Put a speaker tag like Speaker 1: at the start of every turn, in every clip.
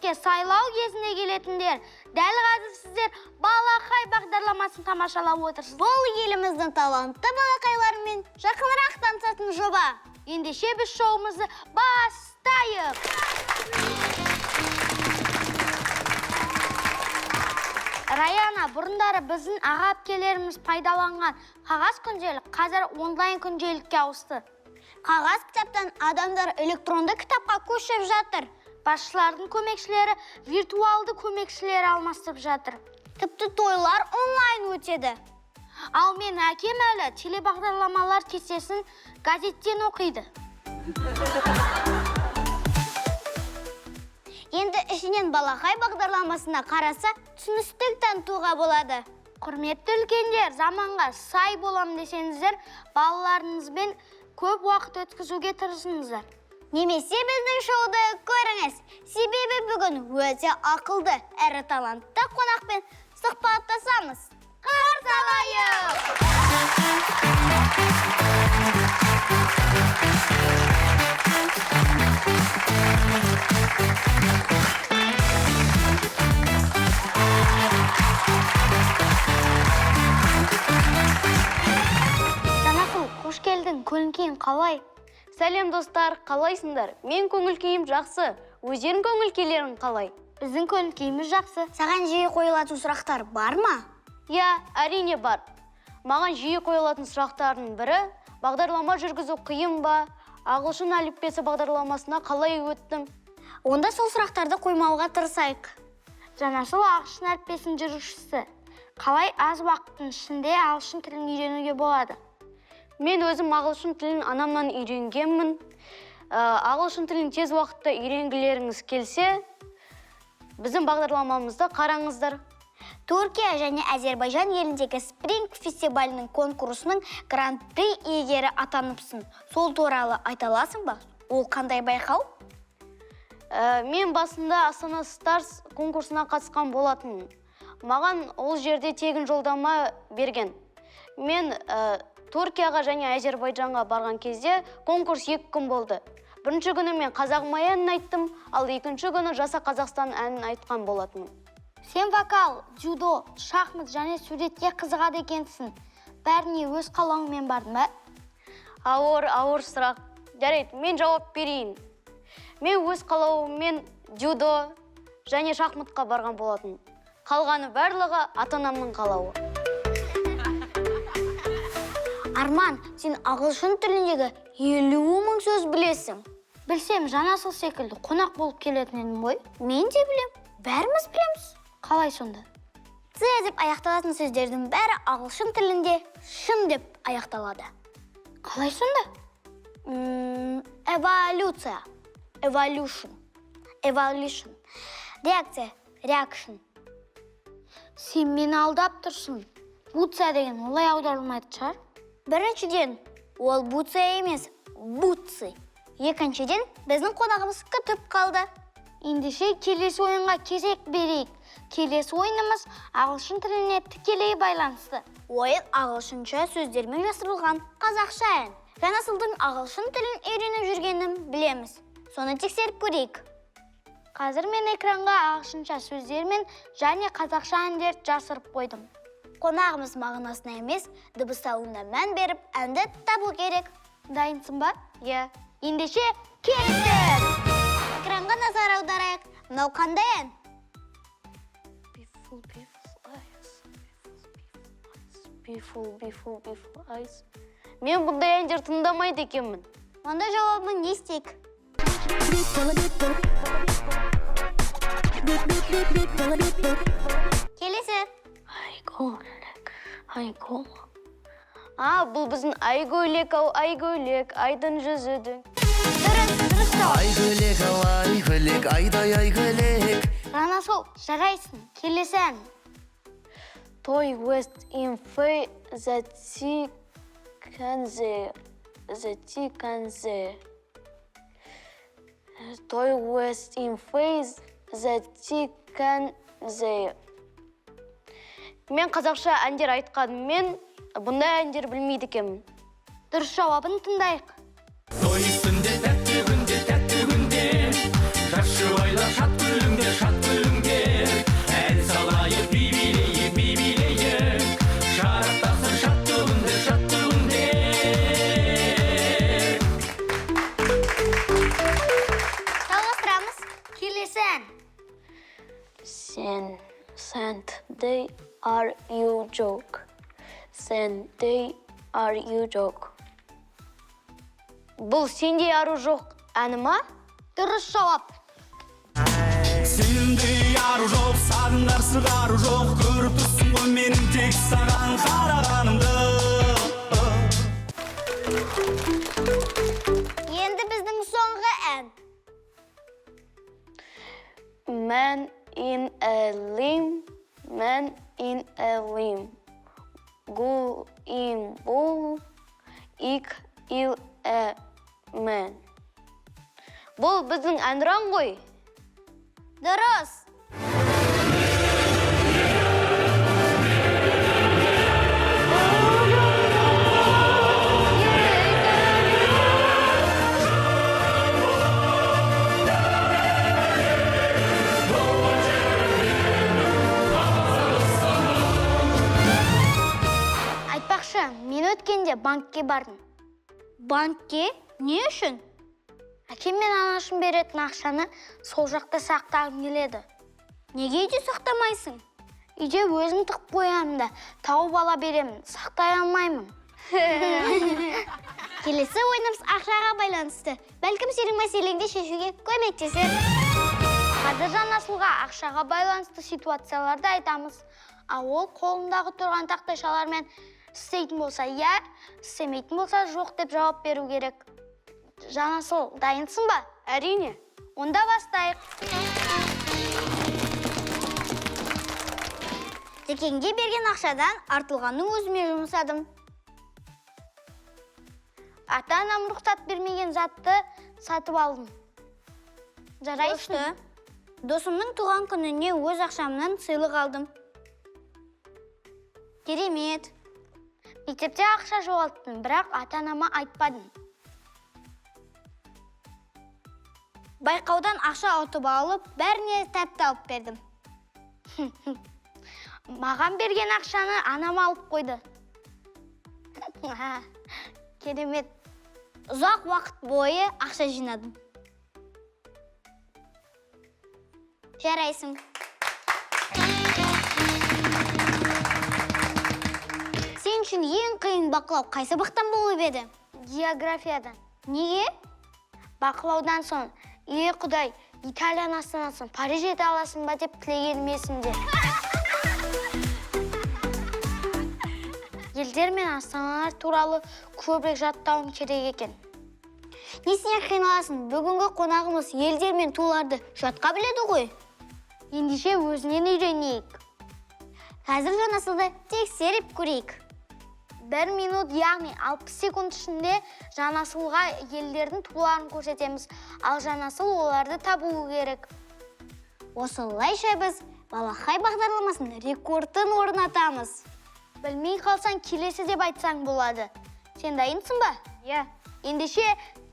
Speaker 1: Парламентке сайлау кезінде келетіндер, дәл қазір сіздер «Балақай» бағдарламасын тамашалап отырсыз.
Speaker 2: Бұл еліміздің талантты балақайларымен жақынырақ танысатын жоба.
Speaker 1: Ендеше біз шоуымызды бастайық. Раяна, бұрындары біздің аға әпкелеріміз пайдаланған қағаз күнделік қазір онлайн күнделікке ауысты.
Speaker 2: Қағаз кітаптан адамдар электронды кітапқа көшіп жатыр.
Speaker 1: Басшылардың көмекшілері виртуалды көмекшілер алмастырып жатыр.
Speaker 2: Тіпті тойлар онлайн өтеді.
Speaker 1: Ал мен әкем әлі телебағдарламалар кестесін газеттен оқиды.
Speaker 2: Енді ішінен «Балақай» бағдарламасына қараса, түсіністік танытуға болады.
Speaker 1: Құрметті үлкендер, заманға сай болам десеңіздер, балаларыңызбен көп уақыт өткізуге тырысыңыздар.
Speaker 2: Немесе біздің шоуды көріңіз. Себебі бүгін өте ақылды әрі талантты қонақпен сұхбаттасамыз.
Speaker 1: Қарсы алайық! Жанасыл, қош келдің. Көңіл күйің қалай?
Speaker 3: Сәлем, достар, қалайсыңдар? Мен көңіл күйім жақсы. Өздерің көңіл күйлерің қалай?
Speaker 1: Біздің көңіл күйіміз жақсы.
Speaker 2: Саған жиі қойылатын сұрақтар бар ма?
Speaker 3: Иә, әрине бар. Маған жиі қойылатын сұрақтардың бірі: бағдарлама жүргізу қиын ба? Ағылшын әліппесі бағдарламасына қалай өттім?
Speaker 2: Онда сол сұрақтарды қоймауға тырысайық.
Speaker 1: Жанасыл ағылшын әліппесінің жүргізушісі. Қалай аз уақыттың ішінде ағылшын тілін үйренуге болады?
Speaker 3: Мен өзім ағылшын тілін анамнан үйренгенмін. Ағылшын тілін тез уақытта үйренгілеріңіз келсе, біздің бағдарламамызды қараңыздар.
Speaker 2: Түркия және Әзербайжан еліндегі Спринг фестивалінің конкурсының гран-при иегері атаныпсың. Сол туралы айта аласың ба? Ол қандай байқау?
Speaker 3: Мен басында «Астана Старс» конкурсына қатысқан болатынмын. Маған ол жерде тегін жолдама берген. Мен Түркияға және Әзербайжанға барған кезде конкурс 2 күн болды. Бірінші күні мен «Қазағым ай» әнін айттым, ал екінші күні «Жаса Қазақстан» әнін айтқан болатынмын.
Speaker 1: Сен вокал, дзюдо, шахмат және суретке қызығады екенсің. Бәріне өз қалауыңмен бардың ба?
Speaker 3: Ауыр, ауыр сұрақ. Жарайды, мен жауап берейін. Мен өз қалауыммен дзюдо және шахматқа барған болатын. Қалғаны барлығы ата анамның қалауы.
Speaker 2: Арман, сен ағылшын тіліндегі 50 000 сөз білесің.
Speaker 1: Білсем, Жанасыл секілді қонақ болып келетін едім ғой.
Speaker 2: Мен де білем, бәріміз білеміз.
Speaker 1: Қалай сонда?
Speaker 2: Ц деп аяқталатын сөздердің бәрі ағылшын тілінде шын деп аяқталады.
Speaker 1: Қалай сонда?
Speaker 2: Эволюция, evolution, evolution. Реакция, reaction.
Speaker 1: Сен мені алдап тұрсың. Буция деген олай аударылмайтын шығар.
Speaker 2: Біріншіден, ол буция емес, бутсы. Екіншіден, біздің қонағымыз күтіп қалды.
Speaker 1: Ендеше келесі ойынға кезек берейік. Келесі ойынымыз ағылшын тіліне тікелей байланысты.
Speaker 2: Ойын ағылшынша сөздермен жасырылған қазақша ән. Жанасылдың ағылшын тілін үйреніп жүргенін білеміз. Соны тексеріп көрейік.
Speaker 1: Қазір мен экранға ағылшынша сөздер мен және қазақша әндерді жасырып қойдым.
Speaker 2: Қонағымыз мағынасына емес, дыбысталуына мән беріп, әнді табу керек.
Speaker 1: Дайынсың ба?
Speaker 3: Иә.
Speaker 1: Ендеше кеттік!
Speaker 2: Экранға назар аударайық. Мынау қандай ән?
Speaker 3: Beautiful, beautiful eyes, beautiful, beautiful, beautiful eyes. Мен бұндай әндер тыңдамайды екенмін.
Speaker 2: Онда жауабын не істейік? Келесі.
Speaker 3: Айгөлек, айгөл. А, бұл біздің «Айгөлек ау, айгөлек, айдын жүзідің».
Speaker 2: Дұрыс, дұрыс жауап.
Speaker 4: Айгөлек ау, айгөлек, айдай айгөлек.
Speaker 1: Жанасыл, жарайсың. Келесі ән.
Speaker 3: Той west in fay the sea can the the can the Той west in face the sea can the. Мен қазақша әндер айтқанымен, бұндай әндер білмейді екенмін.
Speaker 1: Дұрыс жауабын тыңдайық.
Speaker 5: Той үстінде, тәтті күнде, тәтті күнде. Ойлап шат күліңдер, шат күліңдер. Ән салайық, би билейік, би билейік. Шарықтасын шатты күндер, шатты күндер.
Speaker 2: Жалғастырамыз.
Speaker 1: Келесі ән.
Speaker 3: Sen, sent, they are you joke. Sen, they are you joke. Бұл сендей ару жоқ әні ма?
Speaker 1: Дұрыс жауап.
Speaker 5: Сендей ару жоқ, саған қарсы қару жоқ. Көріп тұрсың ғой менің тек саған қарағанымды.
Speaker 2: Енді біздің соңғы ән.
Speaker 3: Man in a limb, man in a limb. Gul in bull, ik il a man. Бұл біздің әнұран ғой.
Speaker 2: Дұрыс.
Speaker 1: Айтпақшы, мен өткенде банкке бардым.
Speaker 2: Банкке? Не үшін?
Speaker 1: Әкем мен анашым беретін ақшаны сол жақта сақтағым келеді.
Speaker 2: Неге үйде сақтамайсың?
Speaker 1: Үйде өзім тығып қоямын да, тауып ала беремін, сақтай алмаймын.
Speaker 2: Келесі ойынымыз ақшаға байланысты. Бәлкім сенің мәселеңді шешуге көмектесер.
Speaker 1: Қазір Жанасылға ақшаға байланысты ситуацияларды айтамыз. Ал ол қолындағы тұрған тақтайшалармен істейтін болса иә, істемейтін болса жоқ деп жауап беру керек. Жанасыл, дайынсың ба?
Speaker 3: Әрине.
Speaker 1: Онда бастайық.
Speaker 2: Дүкенге берген ақшадан артылғанын өзіме жұмсадым.
Speaker 1: Ата-анам рұқсат бермеген затты сатып алдым. Жарайсың.
Speaker 2: Күшті. Досымның туған күніне өз ақшамнан сыйлық алдым. Керемет.
Speaker 1: Мектепте ақша жоғалттым, бірақ ата-анама айтпадым.
Speaker 2: Байқаудан ақша ұтып алып, бәріне тәтті алып бердім.
Speaker 1: Маған берген ақшаны анам алып қойды. Керемет.
Speaker 2: Ұзақ уақыт бойы ақша жинадым. Жарайсың. Сен үшін ең қиын бақылау қай сабақтан болып еді?
Speaker 1: Географиядан.
Speaker 2: Неге?
Speaker 1: Бақылаудан соң, е Құдай, Италияның астанасын Париж ете аласың ба деп тілегенім есімде. Елдер мен астаналар туралы көбірек жаттауым керек екен.
Speaker 2: Несіне қиналасың? Бүгінгі қонағымыз елдер мен туларды жатқа біледі ғой.
Speaker 1: Ендеше өзінен үйренейік.
Speaker 2: Қазір Жанасылды тексеріп көрейік.
Speaker 1: 1 минут, яғни 60 секунд ішінде Жанасылға елдердің туларын көрсетеміз. Ал Жанасыл оларды табуы керек.
Speaker 2: Осылайша біз Балақай бағдарламасының рекордын орнатамыз.
Speaker 1: Білмей қалсаң келесі деп айтсаң болады. Сен дайынсың ба?
Speaker 3: Иә.
Speaker 1: Ендеше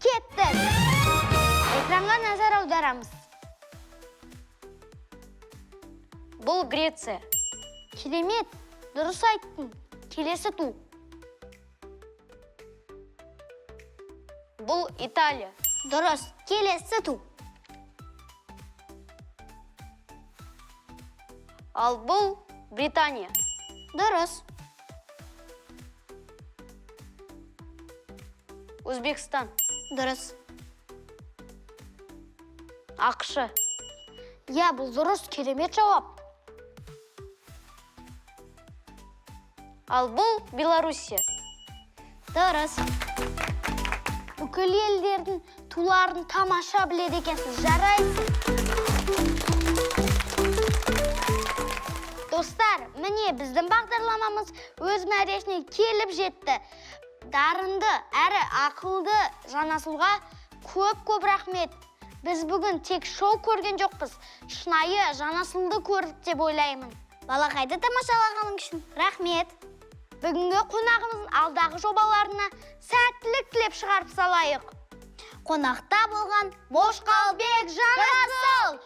Speaker 1: кеттік. Экранға назар аударамыз.
Speaker 3: Бұл Греция.
Speaker 1: Керемет, дұрыс айттың. Келесі ту.
Speaker 3: Бұл Италия.
Speaker 2: Дұрыс, келесі ту.
Speaker 3: Ал бұл Британия.
Speaker 2: Дұрыс.
Speaker 3: Өзбекстан.
Speaker 2: Дұрыс.
Speaker 3: АҚШ.
Speaker 1: Иә, бұл дұрыс, керемет жауап.
Speaker 3: Ал бұл Белоруссия.
Speaker 2: Дұрыс.
Speaker 1: Бүкіл елдердің туларын тамаша біледі екенсіз. Жарайсың. Достар, міне біздің бағдарламамыз өз мәресіне келіп жетті. Дарынды әрі ақылды Жанасылға көп-көп рахмет. Біз бүгін тек шоу көрген жоқпыз, шынайы Жанасылды көрдік деп ойлаймын.
Speaker 2: Балақайды тамашалағаның үшін рахмет.
Speaker 1: Бүгінгі қонағымыздың алдағы жобаларына сәттілік тілеп шығарып салайық.
Speaker 2: Қонақта болған Мошқалбек Жанасыл.